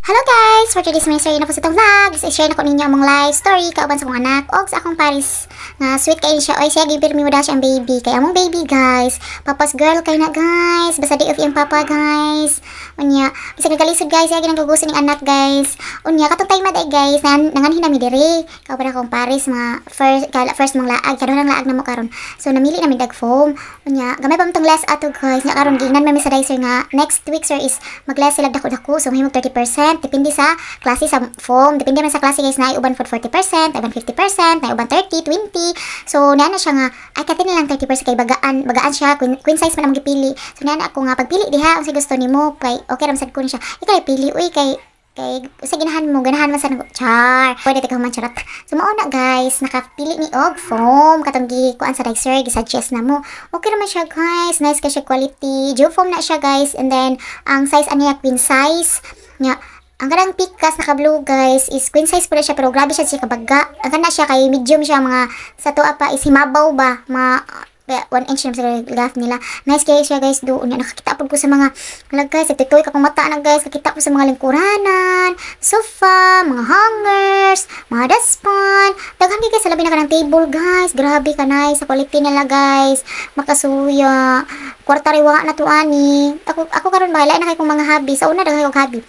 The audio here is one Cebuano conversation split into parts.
Hello guys! For today's my story na po sa itong vlog is i-share na ko ninyo among life story kauban sa akong anak og sa akong paris nga sweet kay siya. Oy, siya gipirmi mo daw siya ang baby kay among baby, guys. Papa's girl kay na, guys. Basta day off iyang papa, guys. Unya, bisag nagkalisod, guys, siya ginang gugusin ning anak, guys. Unya, katong time day, guys, nanganhi na mi diri. Kauban akong paris mga first kala first mong laag, kaduhang laag na mo karon. So namili na mi dag foam. Unya, gamay pa man tong less ato, guys. Nya karon giingnan mi sa Dicer nga next week, sir, is mag-less sila dako-dako. So mahimong 30% depende sa klase sa foam. Depende man sa klase, guys, na uban for 40%, uban 50%, na uban 30, 20. So naa na siya nga ay katin lang 30% kay bagaan bagaan siya, queen size man ang gipili. So naa na ako nga pagpili diha unsa gusto nimo kay okay ra sad ko ni siya. Ikaw pili uy kay kay sa ganahan mo, ganahan man sa nag char. Pwede ta man charot. So mao na, guys, nakapili ni og foam katong gi kuan sa Dicer, gi-suggest na mo. Okay naman siya, guys, nice ka siya quality. Geo foam na siya, guys, and then ang size aniya queen size. Nya ang kanang pikas naka blue, guys, is queen size pala siya pero grabe siya siya kabaga. Ang kana siya kay medium siya, mga sa tuwa pa is himabaw ba, mga 1 inch na sa gaff nila. Nice kayo siya, guys, doon. Nakakita po ko sa mga hala, guys, tutoy ka kong mata na, guys. Nakita ko sa mga lingkuranan, sofa, mga hangers, mga dustpan. Daghan kay, guys, sa labi na kanang table, guys. Grabe ka nice sa quality nila, guys. Makasuya. Kwarta riwa na to ani. Ako karon bahala na kay kong mga hobby. Sa una daghan kong hobby.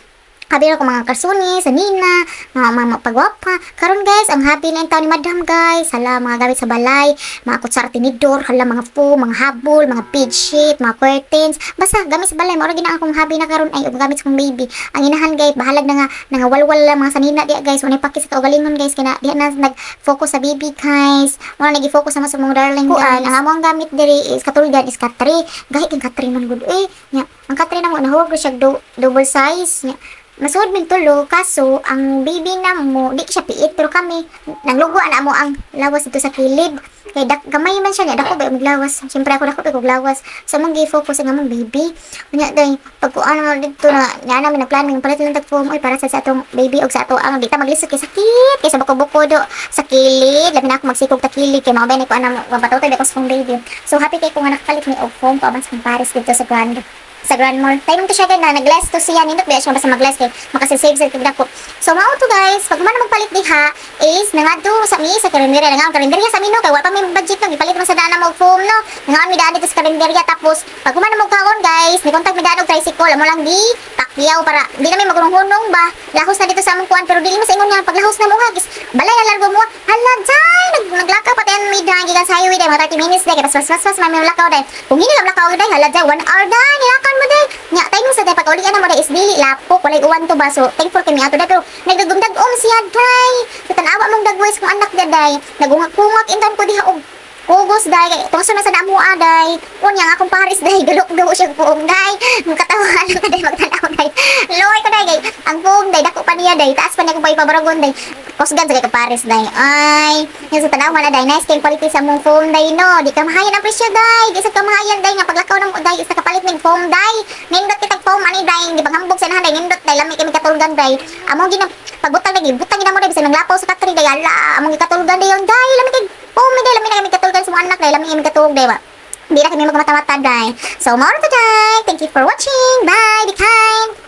Habi ko mga karsuni, sa nina, mga pagwapa. Karon, guys, ang happy na taon ni madam, guys. Hala, mga gamit sa balay, mga kutsara, tinidor, hala, mga foam, mga habol, mga bedsheet, mga curtains. Basta gamit sa balay, mao ra gina akong hobby na karon ay ug gamit sa akong baby. Ang inahan, guys, bahalag na nga nangawalwal lang mga sanina diya, guys. Unay paki sa kaugalingon, guys, kina diha na nag-focus sa baby, guys. Mo na nag-focus naman sa mga darling, guys. Ang among gamit diri is katulgan is katre. Gahi kang katre man gud eh. Nya, ang katre na mo nahurog siya double size. Nya, masuod min tulo kaso ang baby na mo di siya piit pero kami nanglugo na mo ang lawas dito sa kilid kay dak gamay man siya niya, dako ba maglawas. Syempre ako dako ba kog lawas, so mong gi-focus ang among baby. Unya day pag kuan mo dito na nga namin nagplano yung palit lang tag foam oy para sa atong baby og sa ato ang di ta maglisod kay sakit kay sa buko-buko do sa kilid. Labi na ako magsikog ta kilid kay mga bay ko ana mapatutoy ba ko sa akong baby. So happy kay ko nga nakapalit ni og foam pa sa akong pares dito sa Grand Mall. Time to siya na nag-less to siya nindot ba siya basta mag-less kay makasave sa kag dako. So mao to, guys, pag man magpalit diha is nangadto sa mi sa karinderya nga ang karinderya sa mino kay wa pa may budget no gipalit man sa daan mo foam no. Nangaan mi daan dito sa karinderya tapos pag human mo kaon, guys, ni contact mi daan og tricycle amo lang di pakyaw para di na mi magunong-hunong ba. Lahos na dito sa among kuan pero dili mo sa ingon nga paglahos na mo ha gis balay na largo mo. Hala jay naglakaw pati mi daan gikan sa highway day mga 30 minutes day kay pas pas pas pas may lakaw day. Kung hindi lang lakaw day, hala jay 1 hour day nilakan mo day. Nya time sa day pag uli na mo day is dili lapok, walay uwan to ba, so thankful kami ato day pero nagdagum-dagom siya day. Sa tan-awa mong dagway sa kong anak day, nagungak-kungak intan ko diha og kugos day kay tungso na sa damo day. Unya nga akong pares day gulok daw siya puong day. Katawa lang ka day magtanaw day. Loy ko day kay ang puong day dako pa niya day, taas pa niya kung paipabarogon day. Kusgan sa kay pares day. Ay, yung sa tanaw na day, nice kay quality sa mong foam day no. Di ka mahayan ang presyo day. Di sa kamahayan day nga paglakaw ng day isa kapalit ning foam day. Nindot kitag foam ani day, di panghambog sa inahan day, nindot day, lami kami katulgan day. Among ginang pagbutang day, butang gina mo day bisan nanglapaw sa katri day, ala, among gikatulgan day yon day, lami kay foam day, lami na kami katulgan sa mga anak day, lami kami katulog day ba. Hindi na kami magmata-mata day. So, mao to day. Thank you for watching. Bye. Be kind.